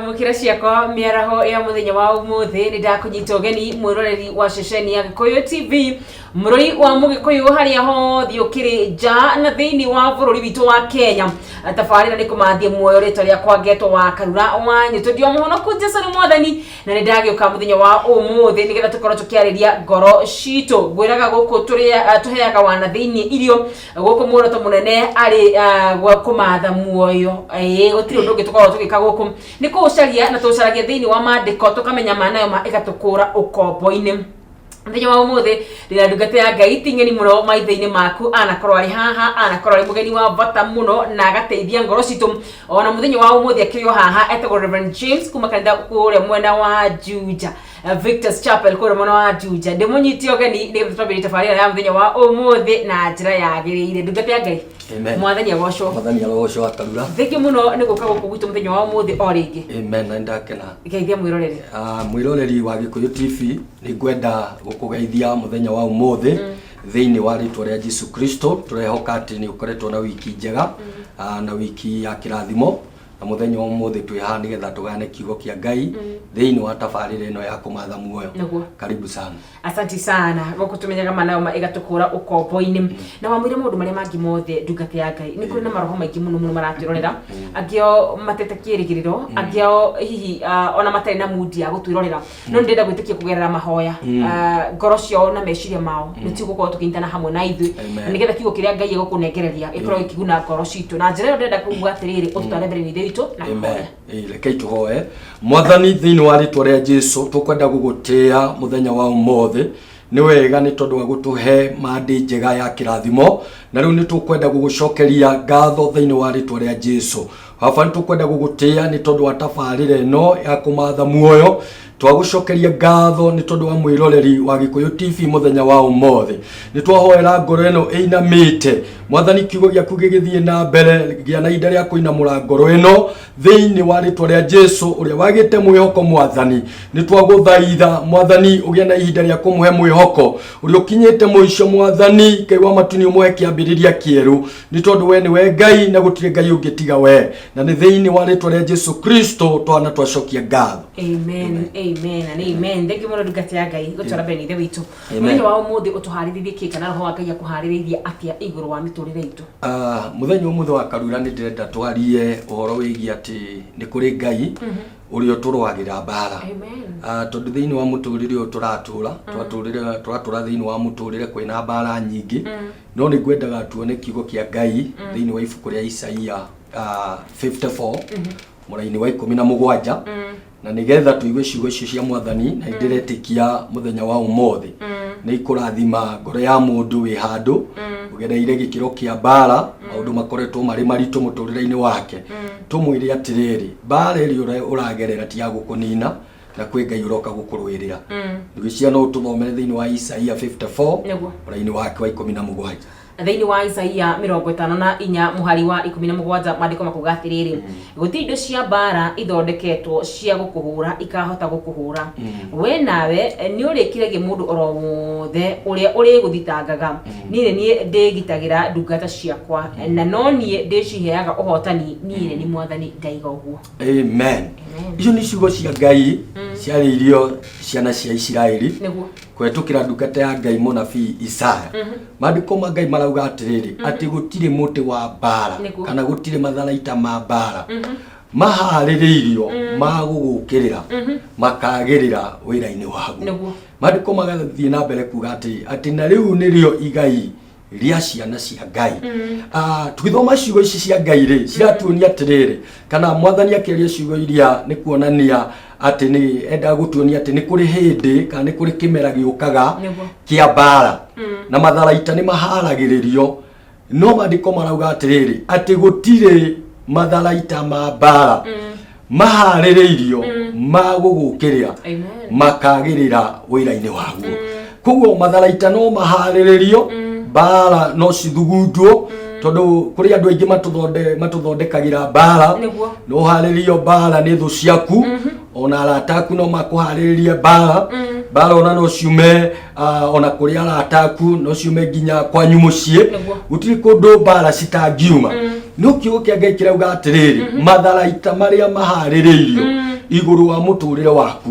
Ndamũkĩra ciakwa mĩaraho ya mũthenya wa ũmũthĩ. Nĩ ndakũnyita ũgeni, mwĩroreri wa ceceni ya Gĩkũyũ TV, mũrori wa Mũgĩkũyũ harĩa hothe ũkĩrĩ nja na thĩinĩ wa bũrũri witũ wa Kenya. Tabarĩra nĩ kũmathia muoyo. Rĩtwa rĩakwa ngetwo wa Karura wa Nyũtũ, ndio mũhonoku. Jesu nĩ Mwathani, na nĩ ndagĩũka mũthenya wa ũmũthĩ nĩgetha tũkorwo tũkĩarĩria ngoro citũ. Ngwĩraga gũkũ tũrĩa tũheaga wana thĩinĩ irio gũkũ, muoroto mũnene arĩ gwa kũmatha muoyo. Ĩĩ, gũtirĩ ũndũ ũngĩ tũkoragwo tũgĩka gũkũ, nĩ kũũcaria, na tũũcaragia thĩinĩ wa maandĩko, tũkamenya ma nayo ma ĩgatũkũra ũkombo-inĩ. Mũthenya wa ũmũthĩ ndĩna ndungata ya Ngai ti ng'eni mũno maitho-inĩ maku. Anakorwo arĩ haha, anakorwo arĩ mũgeni wa bata mũno na agateithia ngoro citũ. Ona mũthenya wa ũmũthĩ akĩrĩ o haha, etagwo Reverend James kuma kanitha kũrĩa mwena wa Juja, Victor's Chapel kũrĩa mwena wa Juja. Ndĩmũnyite ũgeni nĩgetha twambĩrĩrie tabarĩra ya mũthenya wa ũmũthĩ na njĩra yagĩrĩire. Ndungata ya Ngai, Amen. Mwathani agocwo. Mwathani arogocwo, Akarura. Thengiũ mũno nĩ gũka gũkũ gwitũ mũthenya wa ũmũthĩ o rĩngĩ. Amen, na ndakena. Geithia mwĩroreri. Ah, mwĩroreri wa Gĩkũyũ TV, nĩ ngwenda gũkũgeithia mũthenya wa ũmũthĩ thĩinĩ wa rĩtwa rĩa Jesu Kristo. Tũrehoka atĩ nĩ ũkoretwo na wiki njega, na wiki ya kĩrathimo, na mũthenya wa ũmũthĩ twĩ haha nĩgetha tũgayane kiugo kĩa Ngai thĩinĩ wa tabarĩra ĩno ya kũmatha muoyo. Karibu sana. Asanti sana. Gũkũ tũmenyaga manayo ma ĩgatũkũra ũkombo-inĩ na wamwĩre maũndũ marĩa mangĩ mothe. Ndungata ya Ngai, nĩ kũrĩ na maroho maingĩ mũno mũno maratwĩrorera, angĩ ao matete kĩrĩgĩrĩro, angĩ ao hihi ona matarĩ na mundi ya gũtwĩrorera, no nĩ ndĩrenda gwĩtĩkia kũgerera mahoya, ngoro ciao na meciria mao nĩ tũgũkorwo tũkĩnyitana hamwe na ithuĩ Amen. nĩgetha kiugo kĩrĩa Ngai egũkũnengereria gĩkorwo gĩkĩguna ngoro citũ na njĩra ĩyo. Ndĩrenda kuga atĩrĩrĩ, ũtũtware mbere nĩ Ithe witũ na Amen. kũhoya. Ĩĩ, rekei tũhoe. Mwathani, thĩinĩ wa rĩtwa rĩa Jesu, tũkwenda gũgũtĩĩa mũthenya wa ũmũthĩ. Nĩ wega nĩ tondũ wa gũtũhe mandĩ njega ya kĩrathimo, na rĩu nĩ tũkwenda gũgũcokeria ngatho thĩinĩ wa rĩtwa rĩa Jesu. Baba, nĩ tũkwenda gũgũtĩĩa nĩ tondũ wa tabarĩra ĩno ya kũmatha muoyo. Twagũcokeria ngatho nĩ tondũ wa mwĩroreri wa Gĩkũyũ TV mũthenya wa ũmũthĩ. Nĩ twahoera ngoro ĩno ĩinamĩte. Mwathani, kiugo gĩaku gĩgĩthiĩ na mbere, gĩa na ihinda rĩa kũinamũra ngoro ĩno thĩinĩ wa rĩtwa rĩa Jesu. Ũrĩa wagĩte mwĩhoko, Mwathani, nĩ twagũthaitha, Mwathani, ũgĩe na ihinda rĩa kũmũhe mwĩhoko. Ũrĩa ũkinyĩte mũico, Mwathani Ngai wa matu, nĩ ũmũhe kĩambĩrĩria kĩerũ, nĩ tondũ we nĩwe Ngai na gũtirĩ Ngai ũngĩ tiga we. Na nĩ thĩinĩ wa rĩtwa rĩa Jesu Kristo twana twacokia ngatho. Amen, amen and amen. Thank you mũno, ndungata ya Ngai, gũtwara mbere nĩ Ithe witũ. Amen. Mũthenya wa ũmũthĩ ũtũharĩrĩrie kĩ, kana roho wa Ngai akũharĩrĩirie atĩa igũrũ wa mĩtũrĩre itũ? Ah, mũthenya ũmũthĩ wa Karura, nĩ ndĩrenda twarie ũhoro wĩgiĩ atĩ nĩ kũrĩ Ngai ũrĩa ũtũrũagĩra mbara. Amen. Ah, tondũ thĩinĩ wa mũtũrĩre ũyũ tũratũra, twatũrĩre tũratũra thĩinĩ wa mũtũrĩre kwĩna mbara nyingĩ, no nĩ ngwendaga tuone kiugo kĩa Ngai thĩinĩ wa ibuku rĩa Isaia 54 mũraini wa 17, na nĩgetha tũigue ciugo icio cia Mwathani. Na ndĩretĩkia mũthenya wa ũmũthĩ nĩ ikũrathima ngoro ya mũndũ wĩ handũ ũgereire gĩkĩro kĩa mbara, maũndũ makoretwo marĩ maritũ mũtũrĩre-inĩ wake. Tũmwĩre atĩrĩrĩ, mbara ĩrĩa ũragerera ti ya gũkũnina, na kwĩ Ngai ũroka gũkũrũĩrĩra. Ngwĩciria no ũtũthomere thĩinĩ wa Isaia 54 mũraini wake wa 17. Thĩinĩ wa Isaia 54 mũhari wa 17, maandĩko makuga atĩrĩrĩ, "Gũtirĩ indo cia mbaara ithondeketwo cia gũkũhũra ikahota gũkũhũra. We nawe nĩ ũrĩkiragia mũndũ oro wothe ũrĩa ũrĩgũthitangaga. Niĩ nĩ niĩ ndĩgitagĩra ndungata ciakwa, na no niĩ ndĩciheaga ũhotani. Niĩ nĩ niĩ Mwathani ndaiga ũguo." Amen. Icio nĩ ciugo cia Ngai ciarĩirio ciana cia Isiraeli kũhetũkĩra ndungata ya Ngai mũnabii Isaya. Maandĩko ma Ngai marauga atĩrĩrĩ, atĩ gũtirĩ mũtĩ wa mbara kana gũtirĩ matharaita ma mbara maharĩrĩirio ma gũgũkĩrĩra makagĩrĩra wĩra-inĩ waguo. Maandĩko magathiĩ na mbere kuga atĩ na rĩu nĩrĩo igai rĩa ciana cia Ngai. Ah, tũgĩthoma ciugo ici cia Ngai rĩ, ciratuonia atĩrĩrĩ, kana Mwathani akĩaria ciugo iria nĩ kuonania atĩ nĩ endaga gũtuonia atĩ nĩ kũrĩ hĩndĩ kana nĩ kũrĩ kĩmera gĩũkaga kĩa mbara, na matharaita nĩ maharagĩrĩrio, no maandĩko marauga atĩrĩrĩ, atĩ gũtirĩ matharaita ma mbara maharĩrĩirio ma gũgũkĩrĩra makagĩrĩra wĩra-inĩ waguo. Koguo matharaita no maharĩrĩrio, mbara no cithugundwo, tondũ kũrĩ andũ aingĩ matũthondekagĩra mbara. No ũharĩrĩrio mbara nĩ thũ ciaku, ona arata aku no makũharĩrĩrie mbara. Mbara ona no ciume ona kũrĩ arata aku, no ciume nginya kwanyu mũciĩ. Gũtirĩ kũndũ mbara citangiuma, no kiugo kĩa Ngai kĩrauga atĩrĩrĩ, matharaita marĩa maharĩrĩirio. Igũrũ wa mũtũrĩre waku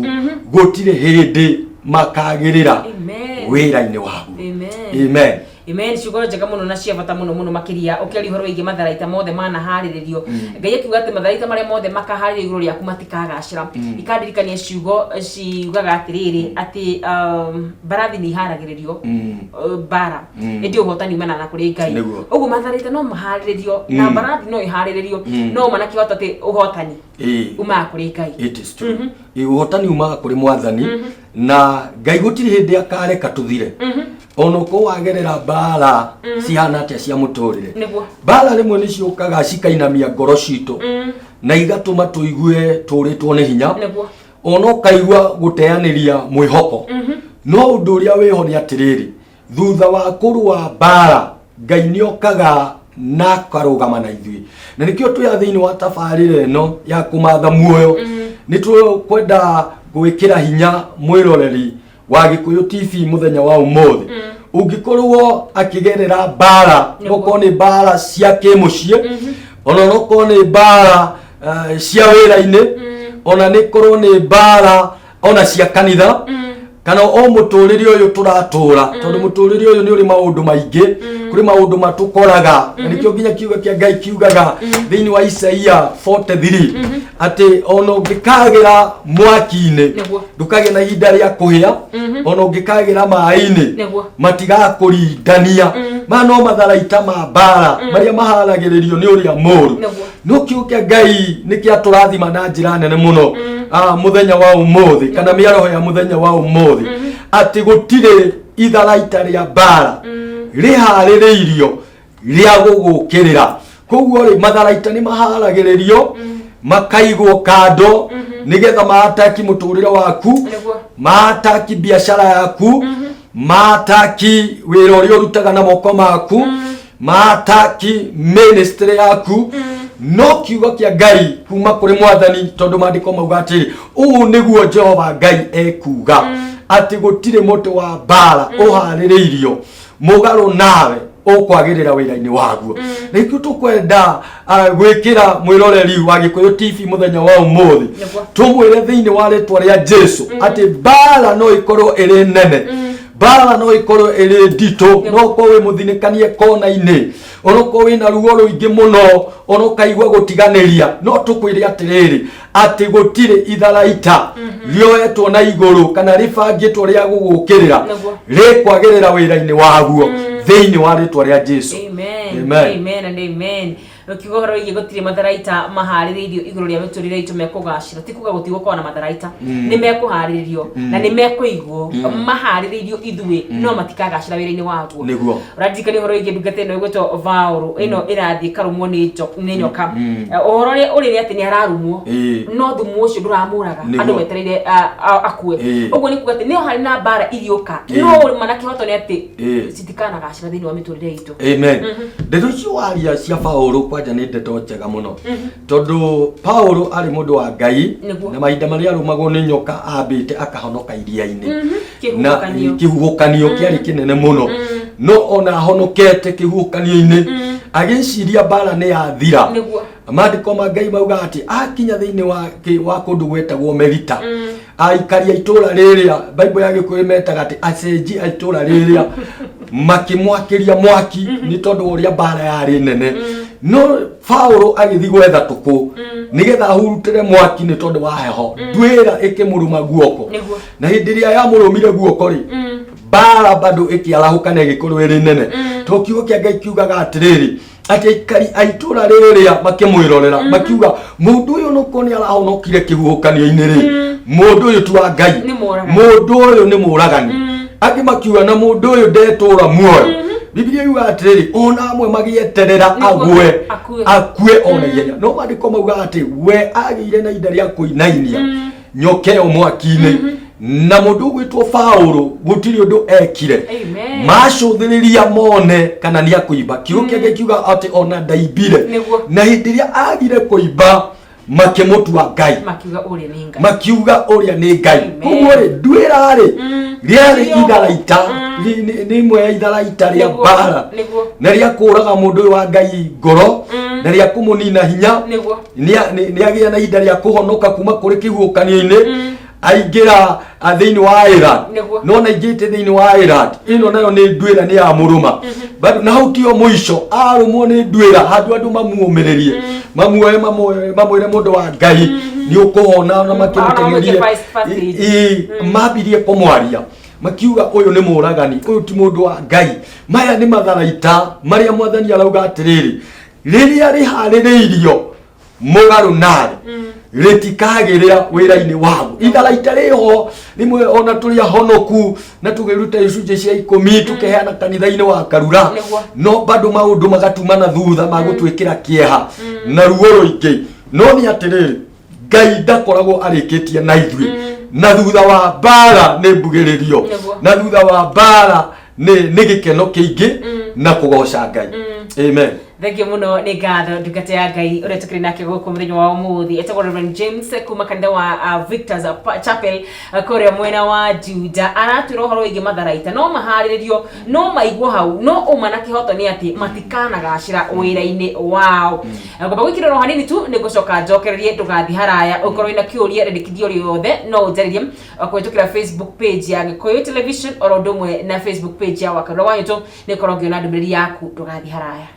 gũtirĩ hĩndĩ makagĩrĩra Amen. wĩra-inĩ waku. Amen. Amen. Amen. Ciugo njega mũno na cia bata mũno mũno makĩria, ũkĩaria ũhoro wĩgiĩ matharaita mothe manaharĩrĩrio. Ngai akiuga atĩ matharaita marĩa mothe makaharĩrĩrio igũrũ rĩaku matikagacĩra. Ikandirikania ciugo ciugaga atĩrĩrĩ, atĩ mbarathi nĩ iharagĩrĩrio mbara, ĩndĩ ũhotani umanaga na kũrĩ Ngai. Ũguo matharaita no maharĩrĩrio na mbarathi no ĩharĩrĩrio, no ma na kĩhoto atĩ ũhotani umaga kũrĩ Ngai. It is true. Ũhotani umaga kũrĩ Mwathani, na Ngai gũtirĩ hĩndĩ akareka tũthire, ona ũkorwo wagerera mbara cihana atĩa cia mũtũrĩre. Mbara rĩmwe nĩ ciũkaga cikainamia ngoro citũ na igatũma tũigue tũrĩtwo nĩ hinya, ona ũkaigua gũteanĩria mwĩhoko. No ũndũ ũrĩa wĩho nĩ atĩrĩrĩ, thutha wa kũrũa mbara, Ngai nĩ okaga na akarũgama na ithuĩ. Na nĩkĩo twĩ thĩinĩ wa tabarĩra ĩno ya kũmatha muoyo, nĩ tũkwenda gwĩkĩra hinya mwĩroreri wa Gĩkũyũ TV mũthenya wa ũmũthĩ, ũngĩkorwo akĩgerera mbara, okorwo nĩ mbara cia kĩmũciĩ, ona okorwo nĩ mbara cia wĩra-inĩ, ona nĩ korwo nĩ mbara ona cia kanitha, kana o mũtũrĩre ũyũ tũratũra, tondũ mũtũrĩre ũyũ nĩ ũrĩ maũndũ maingĩ, kũrĩ maũndũ matũkoraga. Na nĩkĩo nginya kiugo kĩa Ngai kiugaga thĩinĩ wa Isaia 43 atĩ ona ũngĩkagĩra mwaki-inĩ, ndũkagĩa na ihinda rĩa kũhĩa, ona ũngĩkagĩra maĩ-inĩ, matigakũrindania. Maya no matharaita ma mbara marĩa maharagĩrĩrio nĩ ũrĩa mũũru. No kiugo kĩa Ngai nĩ kĩatũrathima na njĩra nene mũno mũthenya wa ũmũthĩ, kana mĩaroho ya mũthenya wa ũmũthĩ, atĩ gũtirĩ itharaita rĩa mbara rĩharĩrĩirio rĩa gũgũkĩrĩra. Koguo rĩ, matharaita nĩ maharagĩrĩrio makaigwo kando nĩgetha maataki mũtũrĩre waku, maataki biacara yaku, maataki wĩra ũrĩa ũrutaga na moko maku, maataki ministry yaku. No kiugo kĩa Ngai kuma kũrĩ Mwathani, tondũ maandĩko mauga atĩrĩ, ũũ nĩguo Jehova Ngai ekuuga, atĩ gũtirĩ mũtĩ wa mbara ũharĩrĩirio mũgarũ nawe ũkwagĩrĩra wĩra-inĩ waguo. Na ithuĩ tũkwenda gwĩkĩra mwĩroreri wa Gĩkũyũ TV mũthenya wa ũmũthĩ, tũmwĩre thĩinĩ wa rĩtwa rĩa Jesu atĩ mbara no ĩkorwo ĩrĩ nene, mbara no ĩkorwo ĩrĩ nditũ, no ũkorwo wĩ mũthinĩkanie kona-inĩ, ona ũkorwo wĩna ruo rũingĩ mũno, ona ũkaigua gũtiganĩria, no tũkwĩre atĩrĩrĩ, atĩ gũtirĩ itharaita rĩoetwo na igũrũ kana rĩbangĩtwo rĩa gũgũkĩrĩra rĩkwagĩrĩra wĩra-inĩ waguo thĩinĩ wa rĩtwa rĩa Jesu. Amen. Amen. Amen and amen. Ũkiuga ũhoro wĩgiĩ gũtirĩ matharaita maharĩrĩirio igũrũ rĩa mĩtũrĩre itũ mekũgacĩra, ti kuga gũtigũkorwo na matharaita. Nĩ mekũharĩrĩrio na nĩ mekũigwo maharĩrĩirio ithuĩ, no matikagacĩra wĩra-inĩ waguo. Ũraririkania ũhoro wĩgiĩ ndungata ĩno ĩgwĩtwo Vaũrũ, ĩno ĩrathiĩ ĩkarũmwo nĩ nyoka. Ũhoro ũrĩa ũrĩ nĩ atĩ nĩ ararumwo, no thumu ũcio ndũramũraga. Andũ metereire akue. Ũguo nĩ kuga atĩ nĩho harĩ na mbara iriũka, no ma na kĩhoto nĩ atĩ citikanagacĩra thĩinĩ wa mĩtũrĩre itũ. Amen. Ndeto icio waria cia Paũlũ kwanja nĩ ndeto njega mũno, tondũ Paũlũ arĩ mũndũ wa Ngai, na mahinda marĩa arũmagwo nĩ nyoka ambĩte akahonoka iria-inĩ na Kĩhuhũkanio. Kĩhuhũkanio kĩarĩ kĩnene mũno, no ona ahonokete kĩhuhũkanio-inĩ, agĩciria mbara nĩ yathira, maandĩko ma Ngai mauga atĩ akinya thĩinĩ wa kũndũ gwetagwo Melita, aikari a itũũra rĩrĩa Bible ya Gĩkũyũ metaga atĩ acenji a itũũra rĩrĩa makĩmwakĩria mwaki nĩ tondũ wa ũrĩa mbara yarĩ nene. No Paũlũ agĩthiĩ gwetha tũkũ nĩgetha ahurutĩre mwaki nĩ tondũ wa heho, nduĩra ĩkĩmũrũma guoko. Na hĩndĩ ĩrĩa yamũrũmire guoko rĩ, mbara bado ĩkĩarahũka na ĩgĩkorwo ĩrĩ nene, to kiugo kĩa Ngai kiugaga atĩrĩrĩ, atĩ aikari a itũũra rĩrĩa makĩmwĩrorera makiuga, mũndũ ũyũ nũkorwo nĩ arahonokire kĩhuhũkanio-inĩ rĩ, mũndũ ũyũ ti wa Ngai. Nĩ mũũragani. Mũndũ ũyũ nĩ mũũragani. Angĩ makiuga, na mũndũ ũyũ ndetũra muoyo. Bibilia yuga atĩrĩrĩ, ona amwe magĩeterera agwe, akue. Akue ona ihenya. No maandĩko mauga atĩ we agĩire na ihinda rĩa kũinainia nyoka ĩyo mwaki-inĩ, na mũndũ ũgwĩtwo Paũlũ gũtirĩ ũndũ ekire. Amen. Macũthĩrĩria mone kana nĩ akũimba, kiugo kĩa Ngai kiuga atĩ ona ndaimbire. Na hĩndĩ ĩrĩa agire kũimba, makĩmũtua Ngai. Makiuga ũrĩa nĩ Ngai. Makiuga ũrĩa nĩ Ngai. Amen. Koguo rĩ, nduĩra rĩ, rĩarĩ Nĩrĩo. itharaita, nĩ imwe ya itharaita rĩa mbara na rĩa kũraga mũndũ ũyũ wa Ngai ngoro. Na rĩa kũmũnina hinya. Nĩ agĩa na ihinda rĩa kũhonoka kuma kũrĩ kĩhuhũkanio-inĩ, aingĩra thĩinĩ wa Ireland. No na aingĩrĩte thĩinĩ wa Ireland ĩno nayo nĩ nduĩra nĩ yamũrũma. Bado na hau tio mũico, arũmwo nĩ nduĩra handũ andũ mamuũmĩrĩrie, mamuoe, mamwĩre mũndũ wa Ngai nĩ ũkũhona, na makĩmũteng'erie. Mamwĩke first aid. Mambirie kũmwaria makiuga ũyũ nĩ mũragani, ũyũ ti mũndũ wa Ngai. Maya nĩ matharaita marĩa Mwathani arauga atĩrĩrĩ, rĩrĩa rĩharĩrĩirio mũgarũ narĩ rĩtikagĩrĩra wĩra-inĩ waguo. Itharaita rĩho rĩmwe ona tũrĩ ahonoku na tũgĩruta icunjĩ cia 10, tũkeheana kanitha-inĩ wa Karura, no bado maũndũ magatumana thutha magũtwĩkĩra kĩeha na ruo rũingĩ. No nĩ atĩrĩrĩ, Ngai ndakoragwo arĩkĩtie na ithuĩ, na thutha wa mbara nĩ mbugĩrĩrio, na thutha wa mbara nĩ gĩkeno kĩingĩ na kũgoca Ngai. Amen. Thengio muno, nĩ ngatho ndungata ya Ngai ũrĩa tũkĩrĩ nake gũkũ mũthenya wa ũmũthĩ etagwo Reverend James kuma kanitha wa Victors Chapel kũrĩa mwena wa Juja. Aratwĩra ũhoro wĩgiĩ matharaita no maharĩrĩrio, no maigwo hau, no ũma na kĩhoto nĩ atĩ matikanagacĩra wĩra-inĩ wao. Ngomba gwĩkĩrĩra o hanini tu, nĩ ngũcoka njokererie. Ndũgathiĩ haraya. Ũngĩkorwo wĩna kĩũria, rendekithio rĩothe, no ũnjarĩrie kũhĩtũkĩra Facebook page ya Gĩkũyũ Television oro ũndũ ũmwe na Facebook page ya Wakarura wa Nyũtũ. Nĩ ngorwo ngĩona ndũmĩrĩri yaku. Ndũgathiĩ haraya.